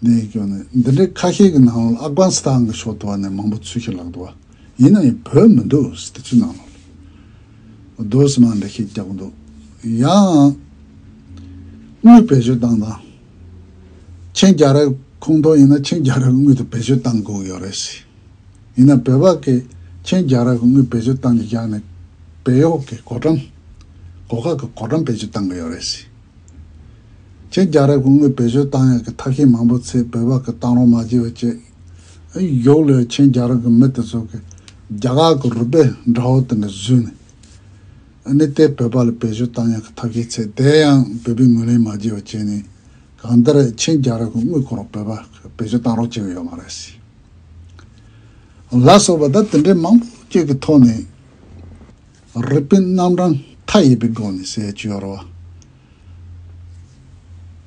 འདི་སྐྱོ་ནི་འདི་འདྲའི་ཁ་ཤས་ཀྱི་ནང་ལ་ཨབ་གྷ་ནི་སི་ཐན་གྱི་ཕྱོགས་དུ་བ་ནས་མང་པོ་ཚུད་ཤིག་ལག་དུ་བ། ཡིན་ན་ཡང་བོད་མི་འདུག་དེ་ཚོའི་ནང་ལ། འདུག་སེ་མ་འདྲ་ཤིག་རྒྱག་འདུག་ཡང་། དངུལ་བེད་སྤྱོད་བཏང་དང་། ཆིང་རྒྱལ་རབས་ཁོངས་གཏོགས་ཡིན་ན་ཆིང་རྒྱལ་རབས་དངུལ་དུ་བེད་སྤྱོད་བཏང་དགོས་ཡོད་རེད་ཟེར། ཡིན་ན་བོད་པ་གིས་ཆིང་རྒྱལ་རབས་ཀྱི་དངུལ་བེད་སྤྱོད་བཏང་གི་བཞག་ནས། བལ་ཡོག་གི་གོ་ཀྲམ། གོ་ཁ་གི་གོ་ཀྲམ་བེད་སྤྱོད་བཏང་གི་ཡོད་རེད་ཟེར། ཆིང་རྒྱལ་རབས་ཀྱི་དངུལ་བེད་སྤྱོད་བཏང་ཡག་གི་ཐབས་ཤེས་མང་པོ་བྱས། བོད་པ་གི་བཏང་རོགས་མ་བྱས་པ་བྱས། ཡོག་ལ་ཆིང་རྒྱལ་རབས་ཀྱི་མི་དེ་ཚོ་གི་རྒྱ་གར་གི་རུ་པའི་འདྲ་བོ་དེ་འདྲ་བཟོས་ནས། ཨ་ནི་དེ་བོད་པ་ལ་བེད་སྤྱོད་བཏང་ཡག་གི་ཐབས་ཤེས་བྱས། དེ་ཡང་བོད་པས་ངོས་ལེན་མ་བྱས་པ་བྱས་ནས། གང་ལྟར་ཆིང་རྒྱལ་རབས་ཀྱི་དངུལ་ཁོ་རང་བོད་པ་བེད་སྤྱོད་བཏང་རོགས་བྱེད་ཀྱི་ཡོད་མ་རེད་ཟེར། ལ་སོགས་པ་ད་དེ་འདྲའི་མང་པོ་ཅིག་གི་ཐོག་ནས། རིག་པའི་རྣམ་གྲངས་མཐའ་ཡས་པའི་སྒོ་ནས་ཟེར་ཡ་ཅིག་ཡོད་རེད་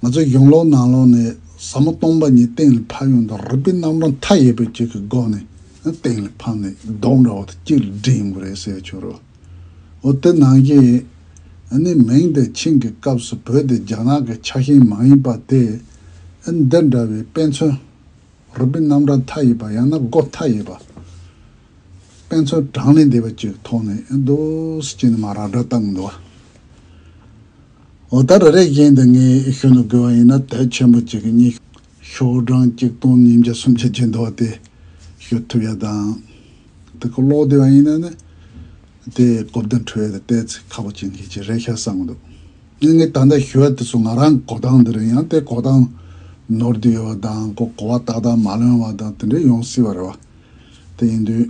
བ། ང་ཚོ་གཞུང་ལུགས་ནང་ལོགས་ནས་ཟབ་མོ་སྟོང་པ་ཉིད་གཏན་ལ་ཕབ་ཡོང་དུས། རིག་པའི་རྣམ་གྲངས་མཐའ་ཡས་པའི་ཅིག་གི་སྒོ་ནས་གཏན་ལ་ཕབ་ནས་རྡོག་འདྲ་བོ་དེ་གཅིག་ལ་སྒྲིལ་ཡོང་གི་རེད་ཟེར་ཡ་ཅིག་ཡོད་རེད་བ། འོ་དེ་ནང་བཞིན། ཨ་ནི་མིང་དེ་ཆིང་གི་སྐབས་སུ་བོད་དེ་རྒྱ་ནག་གི་ཆ་ཤས་མ་ཡིན་པ་དེ། ཨ་ནི་འདི་འདྲ་བའི་དཔེ་མཚོན། རིག་པའི་རྣམ་གྲངས་མཐའ་ཡས་པ། ཡང་ན་སྒོ་མཐའ་ཡས་པ། དཔེ་མཚོན་གྲངས་ལས་འདས་པ་ཅིག་ཐོག་ནས་འདུག་སེ་བྱས་ནས་མར་ར་སྒྲ་བཏང་འདུག་འོ་ད་རེ་རེ་བཞིན་དུ་ངས་ཞུ་འདུག་དགོས་པ་ཡིན་ན། དེབ་ཆེན་པོ་གཅིག་གི་སྙིང་ཤོག་གྲངས་གཅིག་སྟོང་ཉིས་བརྒྱ་སུམ་ཅུ་ཅན་འདུག་པ་དེ་ཞུ་ཐུབ་ཡ་དང་། དེ་ཁོ་ཀློག་བསྡད་པ་ཡིན་ན་ནི། དེ་གོ་བདེ་འཕྲོད་ཡ་དེ་ཏོག་ཙམ་ཁག་པོ་ཅིག་གི་ཅིག་རེད་ཤག་བསམ་གི་འདུག་ངས་ངས་ད་ལྟ་ཞུ་བ་དེ་ཚོ་ང་རང་གོ་སྟངས་འདི་རེད། ཡང་དེ་གོ་སྟངས་ནོར་བསྡད་ཡོད་པ་དང་། གོ་གོ་བ་ཏག་ཏག་མ་ལོན་པ་དང་དེ་འདྲ་ཡོང་སྲིད་པ་རེད་བ། དེ་ཡིན་དུས་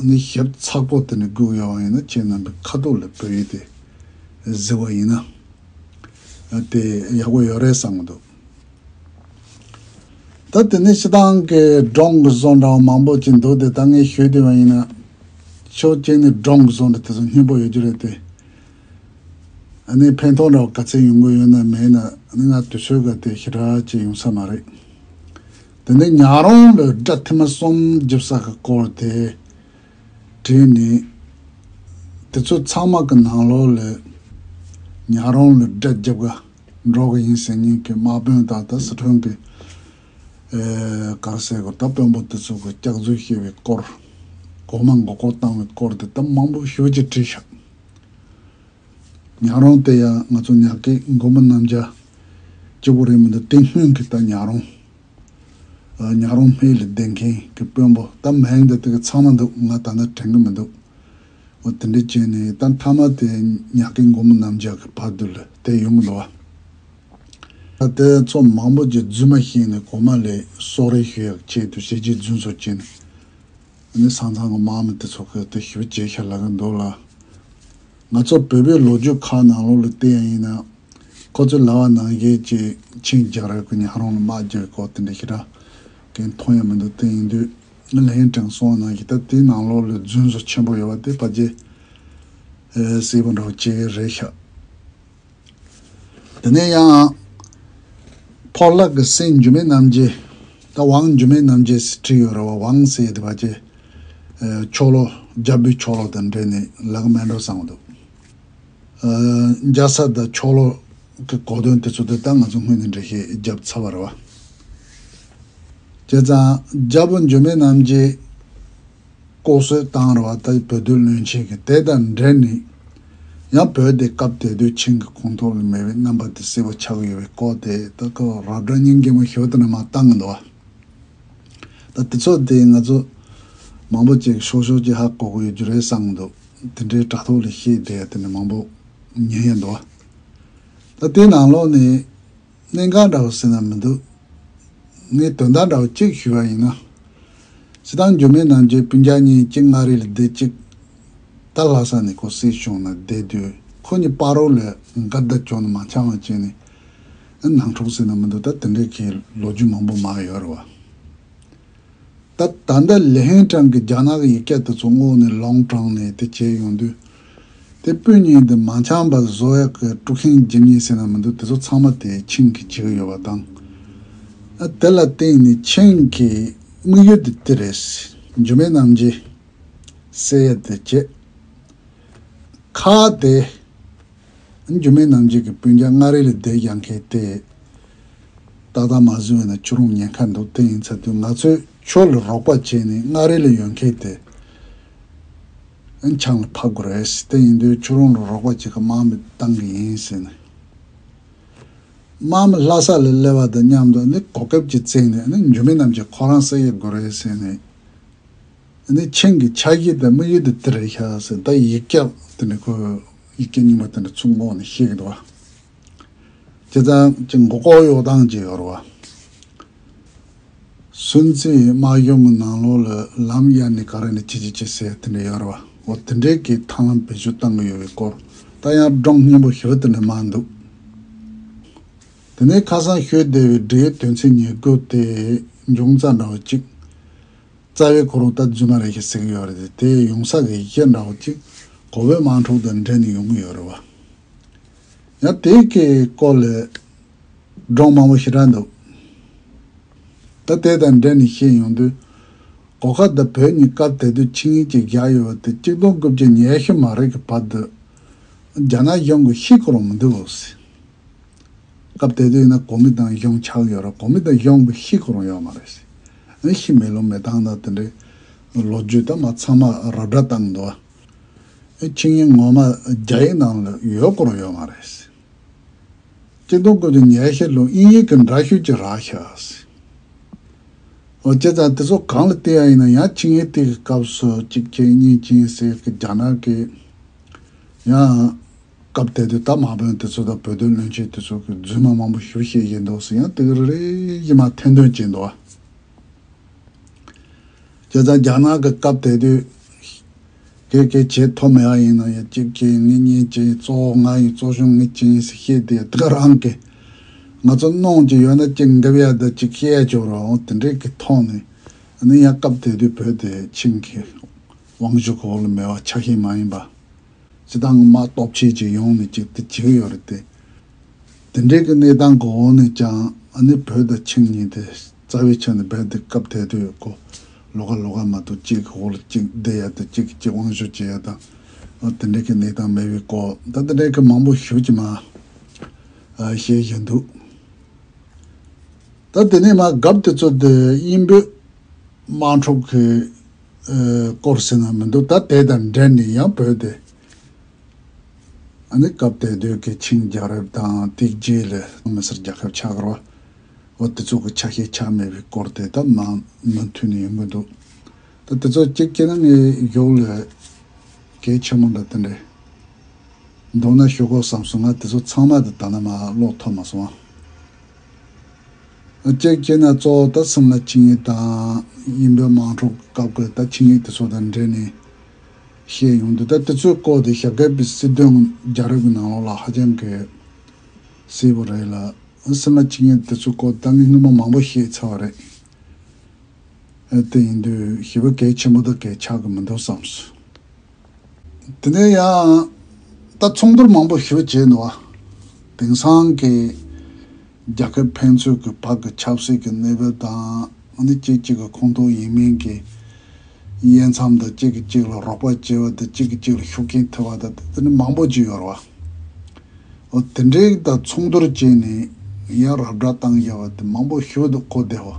ནི་ཞིབ་ཚགས་པོ་དེ་འདྲ་དགོས་ཡོད་པ་ཡིན་ན། ཁྱེད་རྣམ་པའི་ཁ་ཐུག་ལ་བོད་ཡིག་དེ་གཟིགས་པ་ཡིན་ན་དེ་ཡག་པོ་ཡོད་རེད་བསམ་གི་འདུག་ད་དེ་ནས་སྤྱི་བཏང་གི་སྒྲུང་གི་བཟོ་འདྲ་བ་མང་པོ་ཅིག་འདུག་དེ་ད་ངས་ཞུས་བསྡད་པ་ཡིན་ན། ཕྱོགས་གཅིག་ནས་སྒྲུང་གི་བཟོ་འདྲ་དེ་ཚོ་སྙན་པོ་ཡོད་རྒྱུ་རེད་དེ། ཨ་ནི་ཕན་ཐོགས་འདྲ་བ་ག་ཚད་ཡོང་གི་ཡོད་ན་མེད་ན། ཨ་ནི་ང་དུས་ཚོད་ག་དེ་ཞེ་དྲག་ཅིག་ཡོང་ས་མ་རེད། དེ་ནས་ཉག་རོང་ལ་སྒྲ་ཐེངས་མ་གསུམ་བརྒྱབ་ས་གི་སྐོར་དེ་བྲིས་ནས། དེ་ཚོ་ཚང་མ་གི་ནང་ལོགས་ལ་ཉག་རོང་ལ་སྒྲ་བརྒྱབ་ག་འགྲོ་གི་ཡིན་ཟེར་མཁན་གྱི་དམག་དཔོན་དང་། ད་སི་ཁྲོན་གྱི་ཨེ་ག་རེ་ཟེར་དགོས། ད་དཔོན་པོ་དེ་ཚོ་གི་སྐྱག་རྫུན་བཤད་པའི་སྐོར། གོང་མ་མགོ་སྐོར་བཏང་བའི་སྐོར་དེ་ད་མང་པོ་ཞེ་པོ་ཅིག་བྲིས་ཤག་ཉག་རོང་དེ་ཡང་ང་ཚོ་ཉག་གི་མགོན་པོ་རྣམ་རྒྱལ་གཅིག་པོ་རེད་མི་འདུག་དེ་སྔོན་གྱི་ད་ཉག་རོང་། ཨ་ཉག་རོང་སྨད་ལ་བསྡད་མཁན་གྱི་དཔོན་པོ། ད་མིང་དེ་དག་ཚང་མ་འདུག་ང་ད་ལྟ་དྲན་གི་མི་འདུག་འོ་དེ་འདྲ་བྱས་ནས་ད་མཐའ་མ་དེ་ཉག་གི་མགོན་པོ་རྣམ་རྒྱལ་གྱི་བར་དུ་ལ་དེ་ཡོང་གི་འདུག་བ། ད་དེ་ཚོ་མང་པོ་ཅིག་རྫུན་མ་བཤད་ནས་གོང་མ་ལ་སོག་རིལ་ཞུ་ཡག་ཆེད་དུ་ཞེ་ཅིག་རྫུན་བཟོ་བྱས་ནས། ཨ་ནི་ས་མཚམས་ཀྱི་དམག་མི་དེ་ཚོ་གིས་དེ་ཞེ་པོ་བྱས་ཤག་ལབ་གི་འདུག་ལ། ང་ཚོ་བོད་པའི་ལོ་རྒྱུས་ཁག་ནང་ལོགས་ལ་བལྟས་ཡ་ཡིན་ན། ཁོ་ཚོས་ལབ་པ་ནང་བཞིན་གྱི་ཆིང་རྒྱལ་རབས་ཀྱི་ཉག་རོང་ལ་དམག་རྒྱག་པའི་སྐོར་དེ་འདྲ་ཞེ་དྲག་གང་མཐོང་ཡ་མི་འདུག་དེ་ཡིན་དུས་ལན་ཀྲང་གསུངས་པ་ནང་བཞིན། ད་དེའི་ནང་ལོགས་ལ་རྫུན་བཟོ་ཆེན་པོ་ཡོད་པ་དེ་ཕལ་ཆེར་ཨེ་སྲིད་པ་འདྲ་བོ་བྱེད་ཀྱི་རེད་ཤག་དེ་ནས་ཡང་ཕོ་ལྷ་གི་སྲས་འགྱུར་མེད་རྣམ་རྒྱལ། ད་ཝང་འགྱུར་མེད་རྣམ་རྒྱལ་ཟེར་བྲིས་ཡོད་རེད་བ། ཝང་ཟེར་ཡ་དེ་ཕལ་ཆེར་ཨེ་ཕྱོགས་ལྷུང་། རྒྱལ་པོའི་ཕྱོགས་ལྷུང་དང་འབྲེལ་ནས་ལབ་གི་མེད་འགྲོ་བསམ་གི་འདུག་ཨ་རྒྱལ་ས་དང་ཕྱོགས་ལྷུང་གི་གོ་དོན་དེ་ཚོ་དེ་ད་ང་ཚོ་སྔོན་ནས་འགྲེལ་བཤད་བརྒྱབ་ཚར་བ་རེད་བ། བྱས་ཙང་རྒྱལ་པོ་འགྱུར་མེད་རྣམ་རྒྱལ་ལྐོག་གསོད་བཏང་རེད་བ། ད་བོད་དོན་བློན་ཆེན་གྱིས། དེ་དང་འབྲེལ་ནས་ཡང་བོད་དེ་སྐབས་དེ་དུས་ཆིང་གི་ཁོངས་གཏོགས་ལ་མེད་པའི་རྣམ་པ་དེ་གསལ་པོ་ཆགས་ཀྱི་ཡོད་པའི་སྐོར་དེ། ད་ཁོ་ར་སྒྲ་སྙན་རྒྱས་མོ་ཞེ་པོ་དེ་འདྲ་མར་བཏང་གི་འདུག་བ། ད་དེ་ཚོ་དེ་ང་ཚོ་མང་པོ་ཅིག་ཤོག་ཤོག་ཅིག་ཧ་གོ་གི་ཡོད་རྒྱུ་རེད་བསམ་གི་འདུག་དེ་འདྲའི་དྲ་ཐོག་ལ་བཤད་བསྡད་ཡ་དེ་འདྲ་མང་པོ་ཉན་ཡ་འདུག་ད་དེ་ནང་ལོགས་ནས་གནད་འགག་འདྲ་བོ་ཟེར་ན་མི་འདུག་ངས་དོན་དག་འདྲ་བོ་གཅིག་ཞུས་པ་ཡིན་ན། སྤྱིར་བཏང་འགྱུར་མེད་རྣམ་རྒྱལ་སྤུན་ཀྱག་གཉིས་གཅིག་མངའ་རིས་ལ་བསྡད། གཅིག་ད་ལྷ་ས་ནས་ཁོ་སྲིད་གཞུང་ནང་བསྡད་དུས། ཁོ་གཉིས་བར་རོ་ལ་འགལ་ཟླ་བྱུང་ནས་མ་འཆམ་པ་བྱས་ནས་ནང་འཁྲུག་ཟེར་ན་མི་འདུག་ད་དེ་འདྲའི་གི་ལོ་རྒྱུས་མང་པོ་མར་ཡོད་རེད་བ། ད་ད་ལྟ་ལི་ཧེང་ཀྲང་གིས་རྒྱ་ནག་གི་ཡིག་སྐད་དེ་ཚོ་བསྔོགས་ནས་ལོང་དྲངས་ནས་དེ་བྱས་ཡོང་དུས། དེ་སྤུན་གཉིས་དེ་མ་འཆམ་པ་བཟོ་ཡག་གི་དཀྲུག་ཤིང་ཇི་སྙེད་ཟེར་ན་མི་འདུག་དེ་ཚོ་ཚང་མ་དེ་ཆིང་གིས་བྱེད་ཀྱི་ཡོད་པ་དང་། ཨ་དེ་ལ་བརྟེན་ནས་ཆིང་གི་དམིགས་ཡུལ་དེ་དེ་རེད། འགྱུར་མེད་རྣམ་རྒྱལ་བསད་ཡ་དེ་བྱས། ཁ་དེ། འགྱུར་མེད་རྣམ་རྒྱལ་གྱི་སྤུན་ཀྱག་མངའ་རིས་ལ་བསྡད་ཡག་མཁན་དེ། ཏག་ཏག་མ་བཟོས་ན་ཁྱོད་རང་ཉེན་ཁ་འདུག་དེ་ཡིན་ཚར་དུས་ང་ཚོས་ཁྱོད་ལ་རོགས་པ་བྱས་ནས་མངའ་རིས་ལ་ཡོད་མཁན་དེ་ཆང་ལ་ཕབ་དགོས་རེད། དེ་ཡིན་དུས་ཁྱོད་རང་ལ་རོགས་པ་བྱེད་ཀྱི་དམག་མི་བཏང་གི་ཡིན་ཟེར་ནས། དམག་མི་ལྷ་ས་ལ་སླེབས་པ་དང་མཉམ་དུ་ནི་གོ་སྐབས་ཀྱི་བཙན་ནས་ནི་འགྱུར་མེད་རྣམ་རྒྱལ་ཁོ་རང་བསད་ཡག་དགོས་རེད་ཟེར་ནས། ནི་ཆིང་གི་འཆར་གཞི་དང་དམིགས་ཡུལ་དེ་དེ་རེད་ཤག་ཟེར། ད་ཡིག་སྐད་དེ་ནི་ཁོས་ཡིག་སྐད་རྙིང་པ་དེ་འདྲ་ཚུར་བསྔོགས་ནས་བཤད་ཀྱི་འདུག་བ། བྱས་ཙང་ཅིག་མགོ་སྐོར་གཡོག་སྟངས་ཅིག་ཡོད་རེད་བ། སུན་ཙི་དམག་སྦྱོང་གི་ནང་ལོགས་ལ་ལམ་གཡར་ནས་ག་རེ་ནས་ཅི་ཅི་ཅི་ཟེར་དེ་འདྲ་ཡོད་རེད་བ། འོ་དེ་འདྲའི་གི་ཐབས་ལམ་བེད་སྤྱོད་བཏང་གི་ཡོད་པའི་སྐོར། ད་ཡང་སྒྲུང་སྙན་པོ་ཞེ་པོ་དེ་འདྲ་མང་འདུག་དེ་ནས་ཁ་སང་ཤོད་བསྡད་པའི་འབྲེལ་ཡོད་དོན་ཚན་ཉེར་དགུ་དེ་འབྱུང་རྩ་འདྲ་བོ་ཅིག་རྩ་བའི་ཁོ་རང་ད་རྫུན་མ་རེད་ཤག་ཟེར་གྱི་ཡོད་རེད་དེ། དེ་ཡོང་ས་གི་གཞི་འདྲ་བོ་ཅིག་གོ་བོད་དམག་འཁྲུག་དང་འབྲེལ་ནས་ཡོང་གི་ཡོད་རེད་བ། ཡང་དེ་གི་སྐོར་ལ་སྒྲུང་མང་པོ་ཞེ་དྲག་འདུག་ད་དེ་དང་འབྲེལ་ནས་བཤད་ཡོང་དུས། གོ་ཁ་དང་བོད་གཉིས་སྐབས་དེ་དུས་ཆིངས་ཡིག་ཅིག་བཞག་ཡོད་པ་དེ་གཅིག་སྟོང་དགུ་བརྒྱ་ཉི་ཤུ་མ་རེད་གི་བར་དུ་རྒྱ་ནག་གཞུང་གིས་ཤེས་ཁོ་རང་མི་འདུག་ཟེར། སྐབས་དེ་དུས་ན་གོ་མི་དང་གཞུང་ཆགས་ཡོད་ར། གོ་མི་དང་གཞུང་གི་ཤི་ཁོ་རང་ཡོད་མ་རེད། ཨ་ཤི་མེད་ལོང་མེད་སྟངས་དང་དེ་འདྲའི་ལོ་རྒྱུས་ད་མ་ཚང་མ་ར་སྒྲ་བཏང་འདུག་ཨ་ཆིངས་ཡིག་ངོ་མ་རྒྱ་ཡིག་ནང་ལ་ཡོད་ཁོ་རང་ཡོད་མ་རེད། ཅི་ཏོང་ཀུ་ཅི་ཉལ་ཤེས་ལོ་དབྱིན་ཡིག་གི་འདྲ་ཤོས་ཅིག་རག་ཤག་ཟེར། འོ་བྱས་ཙང་དེ་ཚོ་གང་ལ་བལྟས་ཡ་ཡིན་ན་ཡང་ཆིངས་ཡིག་དེ་གི་སྐབས་སུ་གཅིག་བྱས་གཉིས་བྱས་ཟེར་གི་རྒྱ་ནག་གི་ཡང་། སྐབས་དེ་དུས་ད་དམག་དཔོན་དེ་ཚོ་དང་བོད་དོན་བློན་ཆེན་དེ་ཚོ་གི་རྫུན་མ་མང་པོ་ཞེ་པོ་བཤད་བཞིན་འདུག་ཟེར། ཡང་དེ་ག་རེ་རེ་བཞིན་མར་ཐེར་འདོན་བྱས་འདུག་བ། བྱས་ཙང་རྒྱ་ནག་གི་སྐབས་དེ་དུས་གལ་གལ་བྱེད་ཐུབ་མེད་པ་ཡིན་ན་ཡང་གཅིག་གིས་ངེད་གཉིས་ཀྱིས་གཙོ་བོ་ང་ཡིན། གཙོ་གཞོན་ངེད་གཅིག་ཡིན་ཟེར་བཤད་དེ། དེ་ག་རང་གི་ང་ཚོ་གནོང་གི་ཡོད་ན་གཅིག་འདེབས་ཡ་དང་གཅིག་བཤད་ཡ་ཅིག་རོགས་དེ་འདྲའི་གི་ཐོག་ནས་ནི་ཡང་སྐབས་དེ་དུས་བོད་དེ་ཆིང་གི་དབང་ཤུགས་འོག་ལ་མེད་པ་ཆགས་ཤིང་མ་ཡིན་པ། སྤྱིར་བཏང་གི་དམག་སྟོབས་ཆེ་ཅིག་ཡོང་ནས་ཅིག་དེ་བྱེད་ཀྱི་ཡོད་རེད་དེ། དེ་འདྲའི་གི་གནས་སྟངས་གི་འོག་ནས་ཀྱང་ཨ་ནི་བོད་དང་ཆིང་གཉིས་དེ་རྩ་བའི་ཆ་ནས་རྦད་དེ་སྐབས་དེ་དུས་ཁོ་ལོགས་ཀ་ལོགས་ཀ་མ་གཏོགས་གཅིག་གི་འོག་ལ་གཅིག་བསྡད་ཡ་དང་གཅིག་གིས་གཅིག་དབང་ཤུགས་བྱེད་ཡ་དང་། ཨ་དེ་འདྲའི་གི་གནས་སྟངས་མེད་པའི་སྐོར་ད་དེ་འདྲའི་གི་མང་པོ་ཞེ་པོ་ཅིག་མར་ཨ་བཤད་བཞིན་འདུག་ད་དེ་ནས་མར་རྒྱབ་དེ་ཚོ་དེ་དབྱིན་བོད་དམག་འཁྲུག་གི་ཨ་སྐོར་ཟེར་ན་མི་འདུག་ད་དེ་དང་འབྲེལ་ནས་ཡང་བོད་དེ་ཨ་ནི་སྐབས་དེ་དུས་ཀྱི་ཆིང་རྒྱལ་རབས་དང་དེའི་རྗེས་ལ་མི་སེར་རྒྱལ་ཁབ་ཆགས་རོགས། འོ་དེ་ཚོ་གི་ཆ་ཤས་ཆགས་མེད་པའི་སྐོར་དེ་ད་མང་མུ་མཐུད་ནས་ཡོང་གི་འདུག་ད་དེ་ཚོ་གཅིག་བྱས་ན་ངས་གཞུག་ལ་གལ་ཆེན་པོ་འདྲ་དེ་འདྲ་མདོར་ན་ཞུ་དགོས་བསམ་སོང་། ང་དེ་ཚོ་ཚང་མ་དེ་ད་ནི་མར་ཀློག་ཐུབ་མ་སོང་ཨ། གཅིག་བྱས་ན་གཙོ་བོ་ད་སིམ་ལ་ཆིངས་ཡིག་དང་དབྱིན་བོད་དམག་འཁྲུག་སྐབས་ཀྱི་ད་ཆིངས་ཡིག་དེ་ཚོ་དང་འབྲེལ་ནས་བཤད་ཡོང་དུས། ད་དེ་ཚོའི་སྐོར་དེ་ཞྭ་སྒབ་པའི་སྲིད་དོན་རྒྱལ་རབས་ཀྱི་ནང་ལོགས་ལ་ཧ་ཅང་གི་གསལ་པོ་རེད་ལ། སིམ་ལ་ཆིངས་ཡིག་དེ་ཚོའི་སྐོར་ད་ངས་སྔོན་མ་མང་པོ་བཤད་ཚར་བ་རེད། ཨ་དེ་ཡིན་དུས་ཞེ་པོ་གལ་ཆེན་པོ་དང་གལ་ཆགས་ཀྱི་མི་འདུག་བསམས་སོང་། དེ་ནས་ཡང་ད་ཚོགས་འདུར་མང་པོ་ཞེ་པོ་བྱས་འདུག་བ། དེང་སང་གི་རྒྱལ་ཁབ་ཕན་ཚུན་གྱི་བར་གྱི་ཆབ་སྲིད་ཀྱི་གནས་བབ་དང་། ཨ་ནི་གཅིག་གཅིག་གི་ཁོངས་གཏོགས་ཡིན་མིན་གྱི་དབྱེ་མཚམས་དང་། གཅིག་གིས་གཅིག་ལ་རོགས་པ་བྱེད་པ་དང་། གཅིག་གིས་གཅིག་ལ་ཤུགས་རྐྱེན་ཐེབས་པ་དང་། དེ་ནི་མང་པོ་ཅིག་ཡོད་རེད་བ། འོ་དེ་འདྲའི་ད་ཚོགས་འདུར་བྱས་ནས་ཡང་ར་སྒྲ་བཏང་བཞག་པ་དེ་མང་པོ་ཞེ་པོ་འདུག་གོ་བདེ་བ།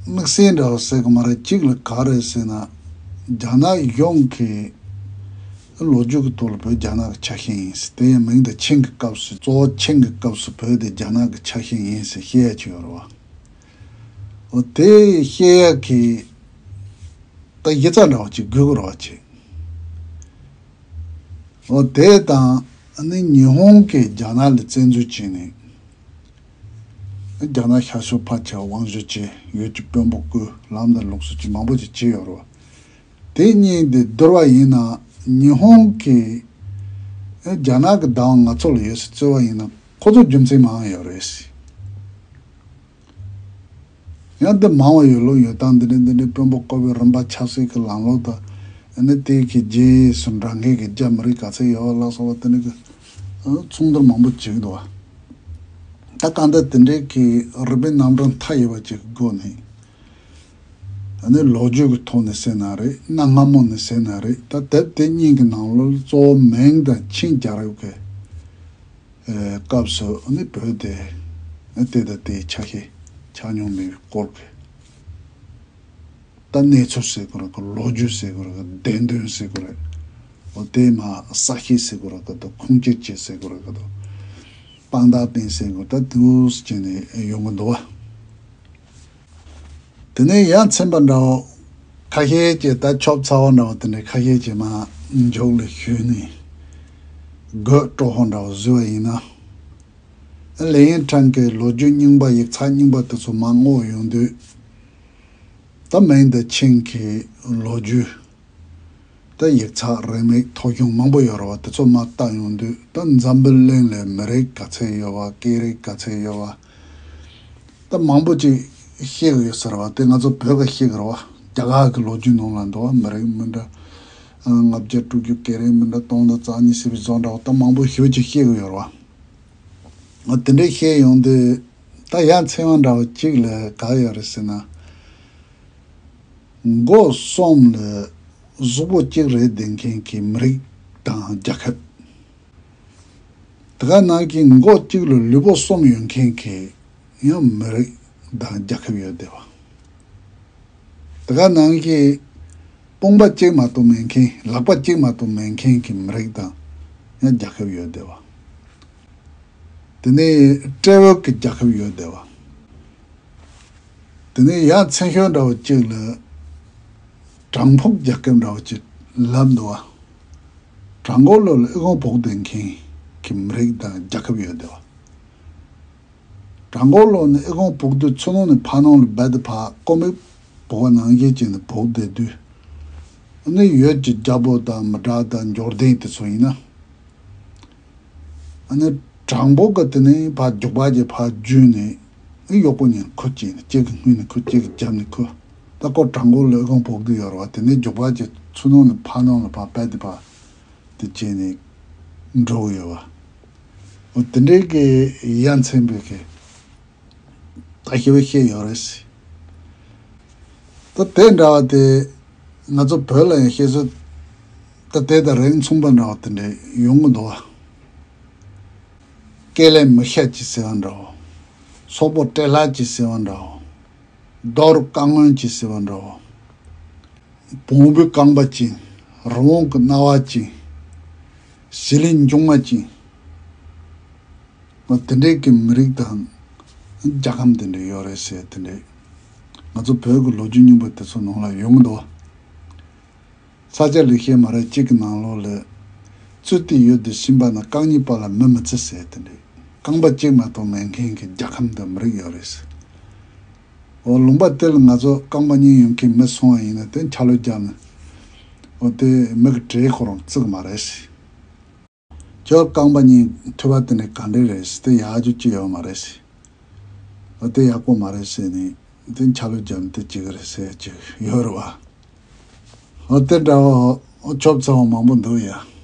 དམིགས་བསལ་འདྲ་བ་ཟེར་གི་མ་རེད། གཅིག་ལ་ག་རེ་ཟེར་ན། རྒྱ་ནག་གཞུང་གི་ལོ་རྒྱུས་ཀྱི་ཐོག་ལ་བོད་རྒྱ་ནག་གི་ཆ་ཤས་ཡིན་ཟེར། དེ་ཡང་མིང་དང་ཆིང་གི་སྐབས་སུ། གཙོ་བོ་ཆིང་གི་སྐབས་སུ་བོད་དེ་རྒྱ་ནག་གི་ཆ་ཤས་ཡིན་ཟེར་བཤད་ཡ་ཅིག་ཡོད་རེད་བ། འོ་དེ་བཤད་ཡ་གི་ད་གཞི་རྩ་འདྲ་བ་ཅིག་དགོས་ཀྱི་རེད་བ་ཅིག་འོ་དེ་དང་ཨ་ནི་ཉི་ཧོང་གིས་རྒྱ་ནག་ལ་བཙན་འཛུལ་བྱས་ནས། རྒྱ་ནག་ཤར་ཕྱོགས་ཕར་ཆེར་དབང་བསྒྱུར་བྱས། ཡུལ་གྱི་དཔོན་པོ་བསྐོས། ལམ་དང་ལུགས་སྲོལ་གྱི་མང་པོ་ཅིག་བྱས་ཡོད་རེད་བ། དེ་གཉིས་དེ་བསྡུར་བ་ཡིན་ན། ཉི་ཧོང་གི་རྒྱ་ནག་གི་བདག་དབང་ང་ཚོ་ལ་ཡོད་ཟེར་རྩོད་པ་ཡིན་ན། ཁོ་ཚོ་རྒྱུ་མཚན་མང་ཡོད་རེད། ཡང་འདི་མང་བ་ཡོད་ལུགས་ཡོད་སྟངས། འདི་འདྲའི་འདི་འདྲའི་དཔོན་པོ་བསྐོ་བའི་རིམ་པ་ཆབ་སྲིད་ཀྱི་ལམ་ལུགས་དང་། ཨ་ནི་དེ་གི་རྗེས་སུ་འབྲང་མཁན་གྱི་རྒྱ་མི་རིགས་ག་ཚད་ཡོད་པ་ལ་སོགས་པ་དེ་འདྲ་གི་མཚུངས་བསྡུར་མང་པོ་བྱེད་ཀྱི་འདུག་བ། ད་གང་ལྟར་དེ་འདྲའི་གི་རིག་པའི་རྣམ་གྲངས་མཐའ་ཡས་པ་ཅིག་གི་སྒོ་ནས། ཨ་ནི་ལོ་རྒྱུས་ཀྱི་ཐོག་ནས་ཟེར་ན་རེད། གནའ་སྔ་མོ་ནས་ཟེར་ན་རེད། ད་དེབ་དེ་གཉིས་ཀྱི་ནང་ལོགས་གཙོ་བོ་མིང་དང་ཆིང་རྒྱལ་རབས་ཀྱི་ཨེ། སྐབས་སུ་ནི་བོད་དེ་དེ་དང་དེའི་ཆ་ཤས་ཆགས་མྱོང་མེད་པའི་སྐོར་གྱི། ད་གནས་ཚུལ་ཟེར་དགོས་རེད་གི། ལོ་རྒྱུས་ཟེར་དགོས་རེད་གི། བདེན་དོན་ཟེར་དགོས་རེད། འོ་དེ་མ་གསལ་བཤད་ཟེར་དགོས་རེད་གི། ད་ཁུངས་སྐྱེལ་བྱེད་ཟེར་དགོས་རེད་གི། ད་དཔང་རྟགས་བསྟན་ཟེར་དགོས། ད་དེ་འདྲ་བྱས་ནས་ཡོང་གི་འདུག་བ། དེ་ནས་ཡ་མཚན་པ་འདྲ་བོ་ཁ་ཤས་ཀྱིས། ད་ཆོབ་ཚ་བོ་འདྲ་བོ་དེ་འདྲའི་ཁ་ཤས་ཀྱིས་མར་མཇུག་ལ་ཞུས་ནས་དགོད་བྲོ་བོ་འདྲ་བོ་བཟོས་པ་ཡིན་ན། ལེ་ཡིན་ཁྲང་གི་ལོ་རྒྱུས་རྙིང་པ། ཡིག་ཚགས་རྙིང་པ་དེ་ཚོ་མར་བསྔོགས་ཡོང་དུས། ད་མིང་དང་ཆིང་གི་ལོ་རྒྱུས། ད་ཡིག་ཚགས་རིན་མེད་ཐོ་གཞུང་མང་པོ་ཡོད་རེད་བ། དེ་ཚོ་མར་བལྟ་ཡོང་དུས། ད་འཛམ་བུ་གླིང་ལ་མི་རིགས་ག་ཚད་ཡོད་པ། སྐད་རིགས་ག་ཚད་ཡོད་པ། ད་མང་པོ་ཅིག་ཤེས་ཀྱི་ཡོད་ས་རེད་བ། དེ་ང་ཚོ་བོད་ཀྱིས་ཤེས་ཀྱི་རེད་བ། རྒྱ་གར་གྱི་ལོ་རྒྱུས་ནང་ལ་འདུག་བ། མི་རིགས་མི་འདྲ་ལྔ་བརྒྱ་དྲུག་ཅུ། སྐད་རིགས་མི་འདྲ་སྟོང་དང་རྩ་གཉིས་ཟེར་བའི་བཟོ་འདྲ་བ། ད་མང་པོ་ཞེ་པོ་ཅིག་ཤེས་ཀྱི་ཡོད་རེད་བ། འོ་དེ་འདྲའི་ཤེས་ཡོང་དུས། ད་ཡ་མཚན་པ་འདྲ་བོ་གཅིག་ལ་ག་ཡོད་རེད་ཟེར་ན། མགོ་གསུམ་ལ་གཟུགས་པོ་གཅིག་རེད་བསྡད་མཁན་གྱི་མི་རིགས་དང་རྒྱལ་ཁབ། དེ་ག་ནང་གི་མགོ་གཅིག་ལ་ལུས་པོ་གསུམ་ཡོད་མཁན་གྱི་ཡང་མི་རིགས་དང་རྒྱལ་ཁབ་ཡོད་བསྡད་པ། དེ་ག་ནང་གི་དཔུང་པ་གཅིག་མ་གཏོགས་མེད་མཁན། ལག་པ་གཅིག་མ་གཏོགས་མེད་མཁན་གྱི་མི་རིགས་དང་ཡང་རྒྱལ་ཁབ་ཡོད་བསྡད་པ། དེ་ནས་སྤྲེའུ་གི་རྒྱལ་ཁབ་ཡོད་བསྡད་པ། དེ་ནས་ཡ་མཚན་ཤོས་འདྲ་བོ་གཅིག་ལ། བྲག་ཕུག་རྒྱལ་ཁབ་འདྲ་བོ་ཅིག་ལབ་འདུག་བ། བྲག་འགོ་ལོགས་ལ་ཨི་ཁུང་ཕོག་བསྡད་མཁན་གྱི་མི་རིགས་དང་རྒྱལ་ཁབ་ཡོད་བསྡད་པ། བྲག་འགོ་ལོགས་ནས་ཨི་ཁུང་ཕོག་དུས། ཚུར་ནང་ནས་ཕར་ནང་ལ་རྦད་དེ་ཕར་ཀོ་མིག་ཕོག་པ་ནང་བཞིན་བྱས་ནས་ཕོག་བསྡད་དུས། ཨ་ནི་ཡུལ་གྱི་རྒྱལ་པོ་དང་མི་དྲག་དང་འབྱོར་ལྡན་དེ་ཚོ་ཡིན་ན། ཨ་ནི་བྲག་ཕུག་གི་དེ་ནས་ཕར་རྒྱུག་པ་བྱས་ཕར་རྒྱུག་ནས། ཨི་གཡོག་པོ་གཉིས་ཁུར་བྱས་ནས། གཅིག་གི་སྔུན་ནས་ཁུར། གཅིག་གི་རྒྱབ་ནས་ཁུར། ད་ཁོ་བྲག་འགོ་ལ་ཨི་ཁུང་ཕོག་དུས་ཡོད་རེད་བ། དེ་ནས་རྒྱུག་པ་བྱས་ཚུར་ནང་ནས་ཕར་ནང་ལ་ཕར་རྦད་དེ་ཕར་དེ་བྱས་ནས་འགྲོ་གི་ཡོད་བ། འོ་དེ་འདྲའི་གི་ཡ་མཚན་པའི་གི་ད་ཞེ་པོ་ཤེས་ཡོད་རེད། ད་དེ་འདྲ་བ་དེ་ང་ཚོ་བོད་ལ་ཡང་བཤད་སྲོལ། ད་དེ་དང་རིགས་མཚུངས་པ་འདྲ་བ་དེ་འདྲ་ཡོང་གི་འདུག་བ། སྐེ་ལས་མི་ཤ་ཅིག་ཟེར་བ་འདྲ་བོ། སོག་པོ་སྤྲེལ་ལྷ་ཅིག་ཟེར་བ་འདྲ་བོ། རྡོ་རུ་རྐང་སྔོན་ཅིག་ཟེར་བ་འདྲ་བོ། བོང་བུའི་རྐང་པ་ཅིག། རི་བོང་གི་རྣ་བ་ཅིག། ཟི་ལིང་འབྱུང་བ་ཅིག། འོ་དེ་འདྲའི་གི་མི་རིགས་དང་རྒྱལ་ཁམས་དེ་འདྲ་ཡོད་རེད་ཟེར། དེ་འདྲའི་ང་ཚོ་བོད་ཀྱི་ལོ་རྒྱུས་རྙིང་པ་དེ་ཚོ་ནང་ལ་ཡོང་གི་འདུག་བ། ས་སྐྱ་ལེགས་བཤད་མ་རབས་གཅིག་གི་ནང་ལོགས་ལ། རྩོད་དེ་ཡོད་དེ་ཤེས་པ་ན། རྐང་གཉིས་པ་ལ་མི་མི་བརྩི་ཟེར། དེ་འདྲའི་རྐང་པ་གཅིག་མ་གཏོགས་མེད་མཁན་གྱི་རྒྱལ་ཁམས་དང་མི་རིགས་ཡོད་རེད་ཟེར། འོ་ལུང་པ་དེ་ལ་ང་ཚོ་རྐང་པ་གཉིས་ཡོད་མཁན་མི་སོང་བ་ཡིན་ན། དེ་ཆ་ལུགས་བརྒྱབ་ན། འོ་དེ་མི་གི་གྲས་ཁོ་རང་བརྩི་གི་མ་རེད་ཟེར། ཁྱོད་རྐང་པ་གཉིས་ཐུབ་པ་དེ་ནི་ག་འདྲ་རེད་ཟེར། དེ་ཡག་རྒྱུ་ཅི་ཡོད་མ་རེད་ཟེར། འོ་དེ་ཡག་པོ་མ་རེད་ཟེར་ནས། དེ་ཆ་ལུགས་བརྒྱབ་ནས་དེ་བྱེད་གི་རེད་ཟེར་གྱི་ཡོད་རེད་བ། འོ་དེ་འདྲ་བོ་ཆོབ་ཚ་བོ་མང་པོ་འདུག་ཡ།